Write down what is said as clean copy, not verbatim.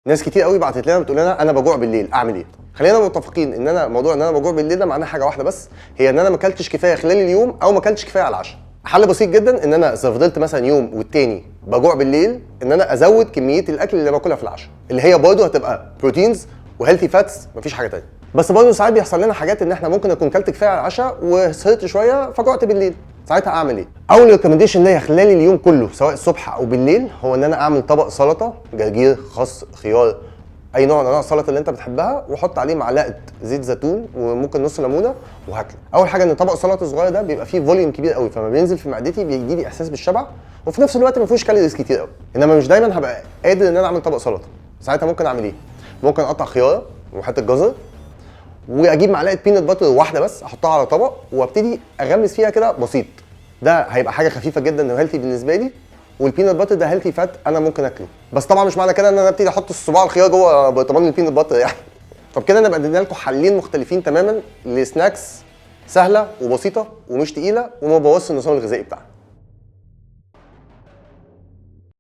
ناس كتير قوي بعتت لنا بتقول لنا انا بجوع بالليل، اعمل ايه؟ خلينا متفقين ان انا موضوع ان انا بجوع بالليل ده معناه حاجة واحدة بس، هي ان انا ما اكلتش كفاية خلال اليوم او ما اكلتش كفاية على العشاء. حل بسيط جدا ان انا اذا فضلت مثلا يوم والتاني بجوع بالليل، ان انا ازود كمية الاكل اللي باكلها في العشاء، اللي هي برضه هتبقى proteins و healthy fats، مفيش حاجة تانية. بس برضه ساعات بيحصل لنا حاجات ان احنا ممكن اكون كلت كفاية على العشاء وسهرت شوية فجعت بالليل، ساعتها اعمل ايه؟ اول recommendation ليا خلال اليوم كله سواء الصبح او بالليل هو ان انا اعمل طبق سلطة، جرجير، خس، خيار، اي نوع من انواع السلطة اللي انت بتحبها، وحط عليه معلقه زيت زيتون وممكن نص ليمونه وهاكله. اول حاجة ان طبق السلطة الصغير ده بيبقى فيه volume كبير قوي، فما بينزل في معدتي بيدي لي احساس بالشبع، وفي نفس الوقت ما فيهوش calories كتير قوي. انما مش دايما هبقى قادر ان انا اعمل طبق سلطة. ساعتها ممكن اعمل ايه؟ ممكن اقطع خياره وحتة جزر واجيب معلقه peanut butter واحدة بس، احطها على طبق وابتدي اغمس فيها كده بسيط. ده هيبقى حاجة خفيفة جدا و healthy بالنسبة لي، وال peanut butter ده healthy fat انا ممكن اكله. بس طبعا مش معنى كده ان انا ابتدي احط الصباع الخيار جوه برطمان ال peanut butter يعني. طب كده نبقى ادينا لكم حلين مختلفين تماما ل snacks سهلة وبسيطة ومش تقيلة وما بوظش النظام الغذائي بتاعنا.